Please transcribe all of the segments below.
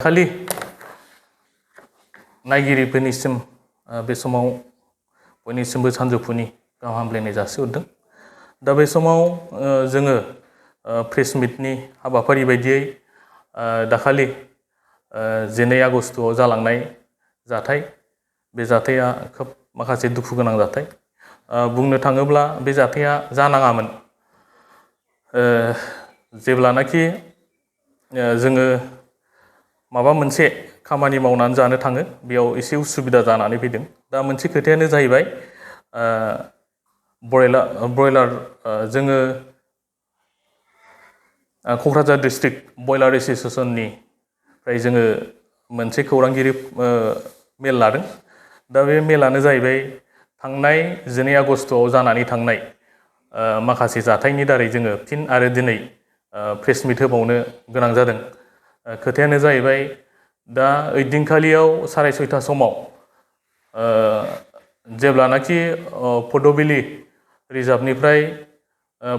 खालि नायगिरिफोरनिसिम बे समाव बयनिसिमबो सानजौफुनि गाहाम हामलायनाय जासिहरदों। दा बे समाव जोङो प्रेस मिटनि हाबाफारि बायदियै दाखालि 12 आगस्तआव जालांनाय जाथाय, बे जाथाया खोब माखासे दुखु गोनां जाथाय। बुंनो थाङोब्ला बे जाथाया जानाङामोन। जेब्लानाखि जोङो माबा मोनसे खामानि मावनानै जानो थाङो, बेयाव एसे उसुबिदा जानानै फैदों। दा मोनसे खोथायानो जाहैबाय ब्रयलार जोङो क'क्राझार डिस्ट्रिक्ट बयलार एस'सिएशननिफ्राय जोङो मोनसे खौरांगिरि मेल लादों। दा बे मेलानो जाहैबाय थांनाय 12 आगस्तआव जानानै थांनाय माखासे जाथायनि दारै जोङो फिन आरो दिनै प्रेस मिट होबावनो गोनां जादों। खोथायानो जाहैबाय दा ओइदिनखालियाव 6:30 समाव जेब्लानाखि पदबिलि रिजार्भनिफ्राय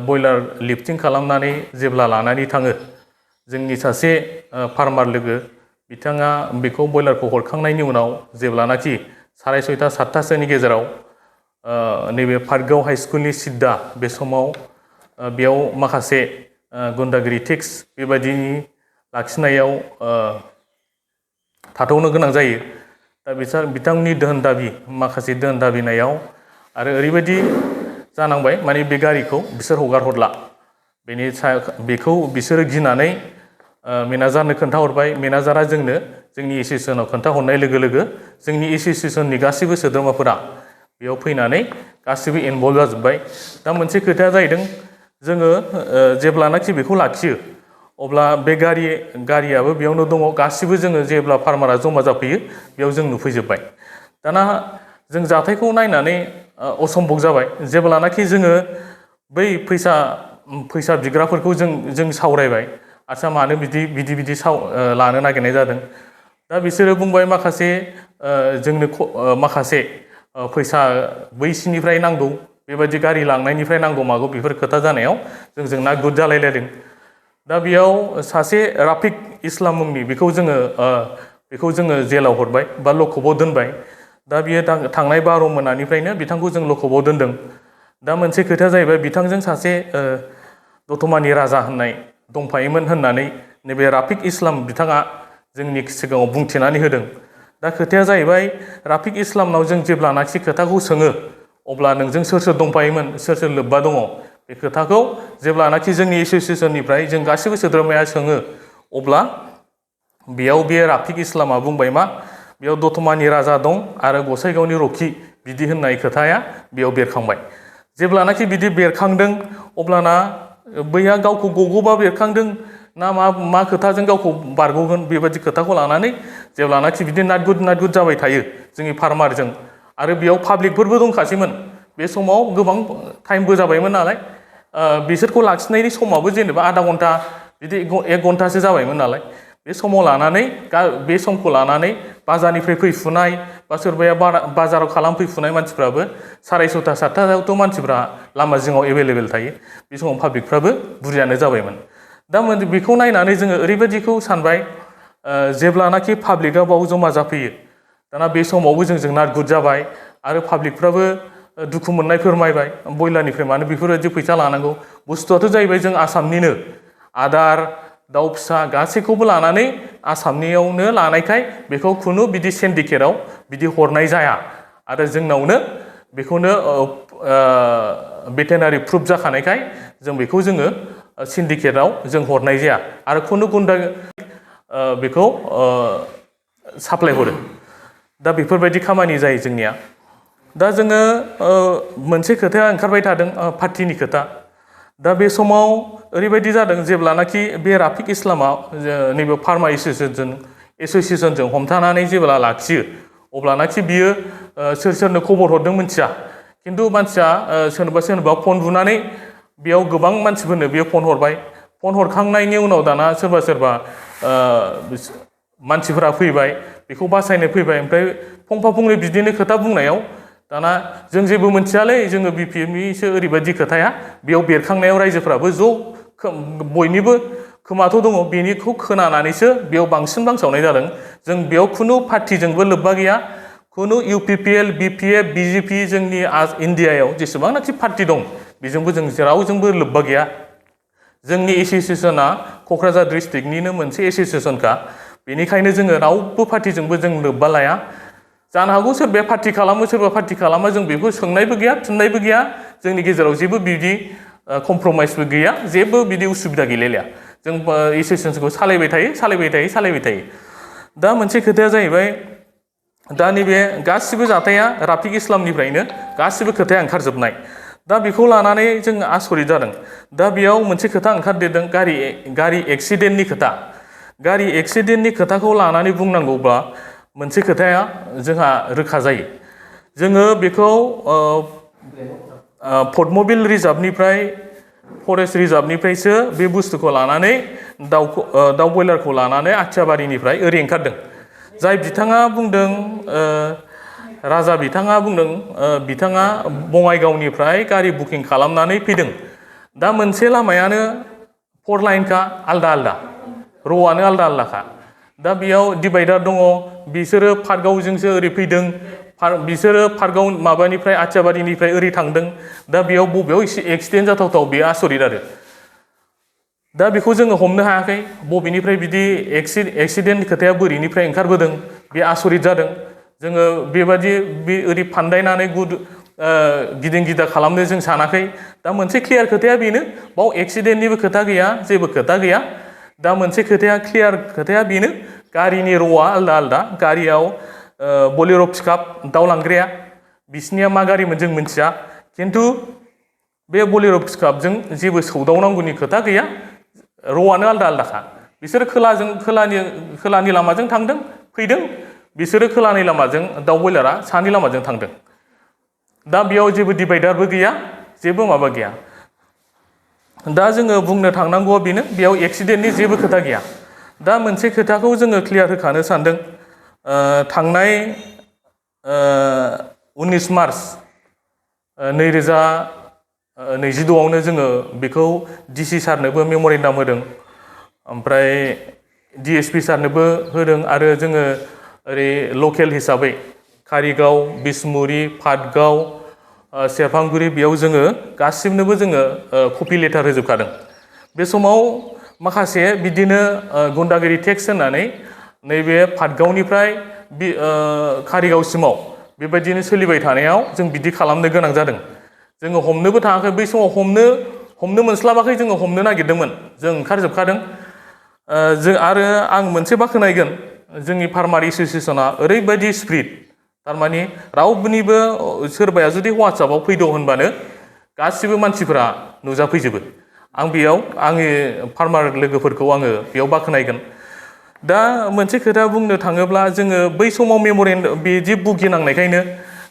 बयलार लिफ्टिं खालामनानै जेब्ला लानानै थाङो, जोंनि सासे फार्मार लोगो बिथाङा बेखौ बयलारखौ हरखांनायनि उनाव जेब्लानाखि 6:30 7थासोनि गेजेराव नैबे पाटगाव हाइ स्कुलनि सिद्दा बे समाव बेयाव माखासे गुन्डागिरि टेक्स बेबायदिनि लाखिनायाव थाथ'नो गोनां जायो। दा बिथांनि दोहोन दाबि माखासे दोहोन दाबिनायाव आरो ओरैबायदि जानांबाय, माने बे गारिखौ बिसोर हगार हरला। बेखौ बिसोरो गिनानै मेनेजारनो खोन्थाहरबाय। मेनेजारा जोंनि एस'सिएशनाव खोन्थाहरनाय लोगो लोगो जोंनि एस'सिएशननि गासैबो सोद्रोमाफोरा बेयाव फैनानै गासैबो इनभल्भ जाजोब्बाय। दा मोनसे खोथाया जाहैदों, जोङो जेब्लानाखि बेखौ लाखियो अब्ला बे गारियाबो बेयावनो दङ। गासिबो जोङो जेब्ला फार्मारा जमा जाफैयो बेयाव जों नुफैजोब्बाय। दाना जों जाथायखौ नायनानै असम्भब जाबाय। जेब्लानाखि जोङो बै फैसा बिग्राफोरखौ जों सावरायबाय, आच्छा मानो बिदि लानो नागिरनाय जादों। दा बिसोरो बुंबाय माखासे जोंनो माखासे फैसा बैसिनिफ्राय नांगौ, बेबायदि गारि लांनायनिफ्राय नांगौ मागौ, बेफोर खोथा जानायाव जोंजों नाक गुद जालायलायदों। दा बेयाव सासे राफिक इस्लाम मुंनि बेखौ जोङो जेलाव हरबाय बा लकआपआव दोनबाय। दा बियो थांनाय 12 मोनानिफ्रायनो बिथांखौ जों लकआपआव दोनदों। दा मोनसे खोथाया जाहैबाय, बिथांजों सासे दतमानि राजा होननाय दंफायोमोन होननानै नैबे राफिक इस्लाम बिथाङा जोंनि सिगाङाव बुंथिनानै होदों। दा खोथाया जाहैबाय, राफिक इस्लामनाव जों जेब्लानाखि खोथाखौ सोङो अब्ला नोंजों सोर सोर दंफायोमोन, सोर सोर लोब्बा दङ, बे खोथाखौ जेब्लानाखि जोंनि एस'सिएशननिफ्राय जों गासैबो सोद्रोमाया सोङो, अब्ला बेयाव बे राफिक इस्लामा बुंबाय मा बेयाव दतमानि राजा दं आरो गसाइगावनि रखि बिदि होननाय खोथाया बेयाव बेरखांबाय। जेब्लानाखि बिदि बेरखांदों अब्लाना बैहा गावखौ गग'बा बेरखांदों ना मा खोथाजों गावखौ बारग'गोन, बेबायदि खोथाखौ लानानै जेब्लानाखि बिदि नाट गुड जाबाय थायो जोंनि फार्मारजों, आरो बेयाव पाब्लिकफोरबो दंखासैमोन। बे समाव गोबां टाइमबो जाबायमोन नालाय, बिसोरखौ लाखिनायनि समाबो जेनेबा आधा घन्टा बिदि 1 घन्टासो जाबायमोन नालाय, बे समखौ लानानै बाजारनिफ्राय फैफुनाय बा सोरबाया बाजाराव खालामफैफुनाय मानसिफ्राबो 6:30 7थायावथ' मानसिफ्रा लामा जिङाव एभेलेबेल थायो। बे समाव पाब्लिकफ्राबो बुरजायानो जाबायमोन। दा बेखौ नायनानै जोङो ओरैबायदिखौ सानबाय, जेब्लानाखि पाब्लिकआ बाव जमा जाफैयो, दाना बे समावबो जोंजों नाट गुड जाबाय आरो पाब्लिकफ्राबो दुखु मोननाय फोरमायबाय, बयलारनिफ्राय मानो बेफोरबायदि फैसा लानांगौ। बुस्थुआथ' जाहैबाय जों आसामनिनो आदार, दाउ फिसा गासैखौबो लानानै आसामनियावनो लानायखाय बेखौ खुनु बिदि सिन्डिकेटआव बिदि हरनाय जाया। आरो जोंनावनो बेखौनो भेटेनारि प्रुफ जाखानायखाय जों बेखौ सिन्डिकेटआव जों हरनाय जाया आरो खुनु गुन्डा बेखौ साप्लाय हरो। दा बेफोरबायदि खामानि जायो जोंनिया। दा जोङो मोनसे खोथाया ओंखारबाय थादों, पार्टिनि खोथा। दा बे समाव ओरैबायदि जादों, जेब्लानाखि बे राफिक इस्लामा नैबे फार्मार एस'सिएशनजों हमथानानै जेब्ला लाखियो, अब्लानाखि बियो सोरनो खबर हरदों मिथिया। खिन्थु मानसिया सोरनोबा फन बुनानै बेयाव गोबां मानसिफोरनो बेयो फन हरबाय। फन हरखांनायनि उनाव दाना सोरबा मानसिफोरा फैबाय, बेखौ बासायनो फैबाय। ओमफ्राय फंफा फंनै बिदिनो खोथा बुंनायाव दाना जों जेबो मोनथियालै, जोङो BPMनिसो ओरैबायदि खोथाया बेयाव बेरखांनायाव रायजोफ्राबो ज' बयनिबो खोमाथ' दङ बेनिखौ खोनानानैसो बेयाव बांसिन बांसावनाय जादों जों बेयाव खुनु पार्टिजोंबो लोब्बा गैया खुनु UPPL BPF BJP जोंनि इन्डियायाव जेसेबांनाखि पार्टि दं बेजोंबो जों रावजोंबो लोब्बा गैया जोंनि एसोसिएसना क'क्राझार डिस्ट्रिक्टनिनो मोनसे एसोसिएसनखा बेनिखायनो जोङो रावबो पार्टिजोंबो जों लोब्बा लाया जानो हागौ सोरबाया पार्टि खालामो सोरबा पार्टि खालामा जों बेखौ सोंनायबो गैया फिननायबो गैया जोंनि गेजेराव जेबो बिदि कमप्रमाइसबो गैया जेबो बिदि उसुबिदा गैलायलाया जों एसोसिएसनखौ सालायबाय थायो दा मोनसे खोथाया जाहैबाय दा नैबे गासिबो जाथाया राफिक इस्लामनिफ्रायनो गासिबो खोथाया ओंखारजोबनाय दा बेखौ लानानै जों आसरित जादों दा बेयाव मोनसे खोथा ओंखारदेरदों गारि एक्सिडेन्टनि खोथाखौ लानानै बुंनांगौब्ला मोनसे खोथाया जोंहा रोखा जायो जोङो बेखौ पद्मबिल रिजार्भनिफ्राय फरेस्ट रिजार्भनिफ्रायसो बे बुस्थुखौ लानानै दाउ बयलारखौ लानानै आथियाबारिनिफ्राय ओरै ओंखारदों जाय बिथाङा बुंदों राजा बिथाङा बुंदों बिथाङा बङाइगावनिफ्राय गारि बुकिं खालामनानै फैदों दा मोनसे लामायानो 4 लाइनखा आलदा र'आनो आलदाखा दा बेयाव डिभाइडार दङ बिसोरो पाटगावजोंसो ओरै फैदों बिसोरो पाटगाव माबानिफ्राय आथियाबारिनिफ्राय ओरै थांदों दा बेयाव बबेयाव एसे एक्सिडेन्ट जाथावथाव बे आसरित आरो दा बेखौ जोङो हमनो हायाखै बबेनिफ्राय बिदि एक्सिडेन्ट खोथाया बोरैनिफ्राय ओंखारबोदों बे आसरित जादों जोङो बेबादि ओरै फान्दायनानै गिदिं गिदा खालामनो जों सानाखै दा मोनसे क्लियार खोथाया बेनो बाव एक्सिडेन्टनिबो खोथा गैया जेबो खोथा गैया दा मोनसे खोथाया क्लियार खोथाया बेनो गारिनि र'आ आलदा गारियाव बलेर' पिकआप दाउ लांग्राया बिसिनिया मा गारिमोन जों मिथिया खिन्थु बे बलेर' पिकआपजों जेबो सौदावनांगौनि खोथा गैया र'आनो आलदाखा बिसोरो खोलानि लामाजों थांदों फैदों बिसोरो खोलानि लामाजों दाउ बयलारा सानि लामाजों थांदों दा बेयाव जेबो डिभाइडारबो गैया जेबो माबा गैया दा जोङो बुंनो थांनांगौआ बेनो बेयाव एक्सिडेन्टनि जेबो खोथा गैया दा मोनसे खोथाखौ जोङो क्लियार होखानो सानदों थांनाय 19 मार्च 2026आवनो जोङो बेखौ DC सारनोबो मेम'रेन्डाम होदों ओमफ्राय DSP सारनोबो होदों आरो जोङो ओरै लकेल हिसाबै कारिगाव बिसमुरि पाटगाव सेरफांगुरि बेयाव जोङो गासिबनोबो जोङो कपि लेटार होजोबखादों बे समाव माखासे बिदिनो गुन्डागिरि टेक्स होनानै नैबे पाटगावनिफ्राय कारिगावसिमाव बेबायदिनो सोलिबाय थानायाव जों बिदि खालामनो गोनां जादों जोङो हमनोबो थाङाखै बै समाव हमनो मोनस्लाबाखै जोङो हमनो नागिरदोंमोन जों ओंखारजोबखादों आरो आं मोनसे बाख्नायगोन जोंनि फार्मार एसोसिएसना ओरैबायदि स्पिरिट थारमाने रावनिबो सोरबाया जुदि वाट्सएपआव फैद' होनबानो गासिबो मानसिफोरा नुजाफैजोबो आं बेयाव आंनि फार्मार लोगोफोरखौ आङो बेयाव बाख्नायगोन दा मोनसे खोथा बुंनो थाङोब्ला जोङो बै समाव मेम'रेन्डाम बिदि भुगिनांनायखायनो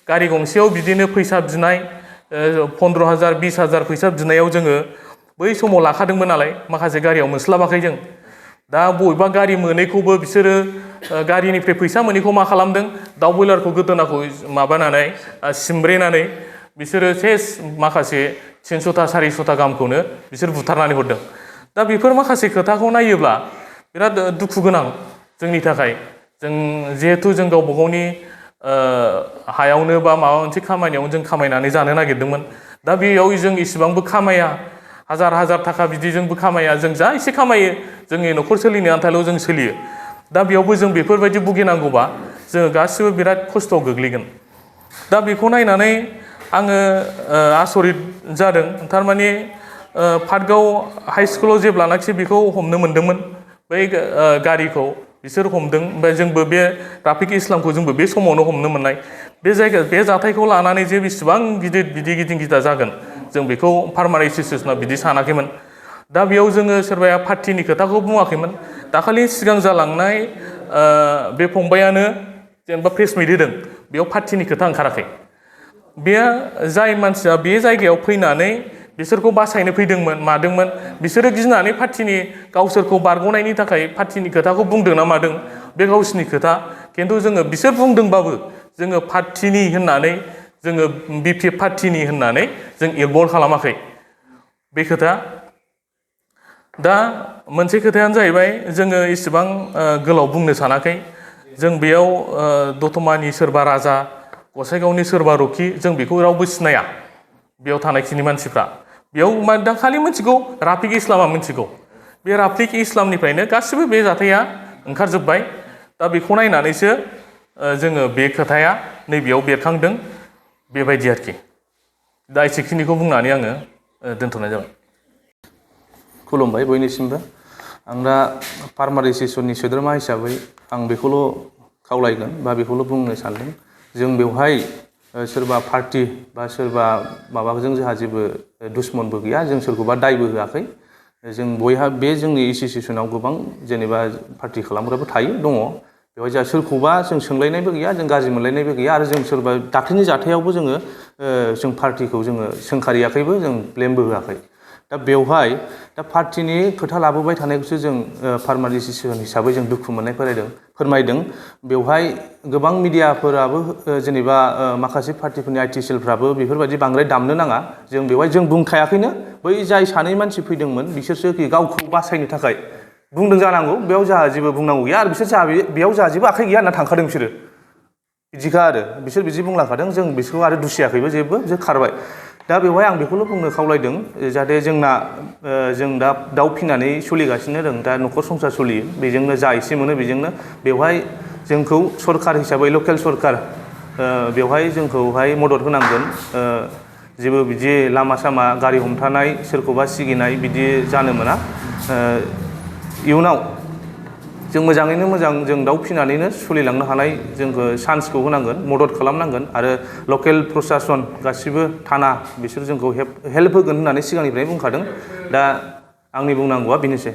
गारि गंसेयाव बिदिनो फैसा बिनाय 15,000 20,000 फैसा बिनायाव जोङो बै समाव लाखादोंमोन नालाय माखासे गारियाव मोनस्लाबाखै जों दा बबेबा गारि मोनैखौबो बिसोरो गारिनिफ्राय फैसा मोनैखौ मा खालामदों दाउ बयलारखौ गोदोनाखौ माबानानै सिमब्रेनानै बिसोरो सेस माखासे 300ता 400ता गाहामखौनो बिसोर बुथारनानै हरदों दा बेफोर माखासे खोथाखौ नायोब्ला बिराद दुखु गोनां जोंनि थाखाय जों जिहेथु जों गावबा गावनि हायावनो बा माबा मोनसे खामानियावनो जों खामायनानै जानो नागिरदोंमोन दा बेयाव जों इसिबांबो खामाया हाजार थाखा बिदिजोंबो खामाया जों जा एसे खामायो जोंनि न'खर सोलिनो आन्थाल' जों सोलियो दा बेयावबो जों बेफोरबायदि भुगिनांगौबा जोङो गासिबो बिराद खस्थ'आव गोग्लैगोन दा बेखौ नायनानै आङो आसरित जादों थारमाने पाटगाव हाइ स्कुलाव जेब्लानाखि बेखौ हमनो मोन्दोंमोन बै गारिखौ बिसोर हमदों ओमफ्राय जोंबो बे राफिक इस्लामखौ जोंबो बे समावनो हमनो मोननाय बे जाथायखौ लानानै जे बेसेबां गिदिं गिदा जागोन जों बेखौ फार्मार एसोसिएसना बिदि सानाखैमोन दा बेयाव जोङो सोरबाया पार्टिनि खोथाखौ बुङाखैमोन दाखालि सिगां जालांनाय बे फंबायानो जेनेबा प्रेस मिट होदों बेयाव पार्टिनि खोथा ओंखाराखै बे जाय मानसिया बे जायगायाव फैनानै बिसोरखौ बासायनो फैदोंमोन मादोंमोन बिसोरो गिनानै पार्टिनि गावसोरखौ बारग'नायनि थाखाय पार्टिनि खोथाखौ बुंदों ना मादों बे गावसिनि खोथा खिन्थु जोङो बिसोर बुंदोंबाबो जोङो पार्टिनि होननानै जोङो BPF पार्टिनि होननानै जों इनभल्भ खालामाखै बे खोथा दा मोनसे खोथायानो जाहैबाय जोङो इसेबां गोलाव बुंनो सानाखै जों बेयाव दतमानि सोरबा राजा गसाइगावनि सोरबा रखि जों बेखौ रावबो सिनाया बेयाव थानायखिनि मानसिफ्रा बेयाव दा खालि मिथिगौ राफिक इस्लामा मिथिगौ बे राफिक इस्लामनिफ्रायनो गासिबो बे जाथाया ओंखारजोब्बाय दा बेखौ नायनानैसो जोङो बे खोथाया नैबेयाव बेरखांदों बेबायदि आरोखि दा एसेखिनिखौ बुंनानै आङो दोनथ'नाय जाबाय खुलुमबाय बयनिसिमबो आं दा फार्मार एस'सिएशननि सोद्रोमा हिसाबै आं बेखौल' खावलायगोन बा बेखौल' बुंनो सानदों जों बेवहाय सोरबा पार्टि बा सोरबा माबाजों जोंहा जेबो दुश्मनबो गैया जों सोरखौबा दायबो होआखै जों बयहा बे जोंनि एस'सिएशनाव गोबां जेनेबा पार्टि खालामग्राबो थायो दङ बेवहाय जोंहा सोरखौबा जों सोंलायनायबो गैया जों गाज्रि मोनलायनायबो गैया आरो जों सोरबा दाख्लैनि जाथायावबो जों पार्टिखौ जोङो सोंखारियाखैबो जों ब्लेमबो होआखै दा बेवहाय दा पार्टिनि खोथा लाबोबाय थानायखौसो जों फार्मार एस'सिएशन हिसाबै जों दुखु मोननाय फोरमायदों बेवहाय गोबां मिडियाफोराबो जेनेबा माखासे पार्टिफोरनि आइटि सेलफ्राबो बेफोरबायदि बांद्राय दामनो नाङा जों बेवहाय जों बुंखायाखैनो बै जाय सानै मानसि फैदोंमोन बिसोरसो गावखौ बासायनो थाखाय बुंदों जानांगौ बेयाव जोंहा जेबो बुंनांगौ गैया आरो बिसोर बेयाव जोंहा जेबो आखाइ गैया होनना थांखादों बिसोरो बिदिखा आरो बिसोर बिदि बुंलांखादों जों बिसोरखौ आरो दुसियाखैबो जेबो बिसोर खारबाय दा बेवहाय आं बेखौल' बुंनो खावलायदों जाहाथे जोंना जों दा दाउ फिनानै सोलिगासिनो दं दा न'खर संसार सोलियो बेजोंनो जा एसे मोनो बेजोंनो बेवहाय जोंखौ सरकार हिसाबै लकेल सरकार बेवहाय जोंखौहाय मदद होनांगोन जेबो बिदि लामा सामा गारि हमथानाय सोरखौबा सिगिनाय बिदि जानो मोना इयुनाव जों मोजाङैनो मोजां जों दाउ फिनानैनो सोलिलांनो हानाय जोंखौ चान्सखौ होनांगोन मदद खालामनांगोन आरो लकेल प्रसासन गासिबो थाना बिसोर जोंखौ हेल्प होगोन होननानै सिगांनिफ्रायनो बुंखादों दा आंनि बुंनांगौआ बेनोसै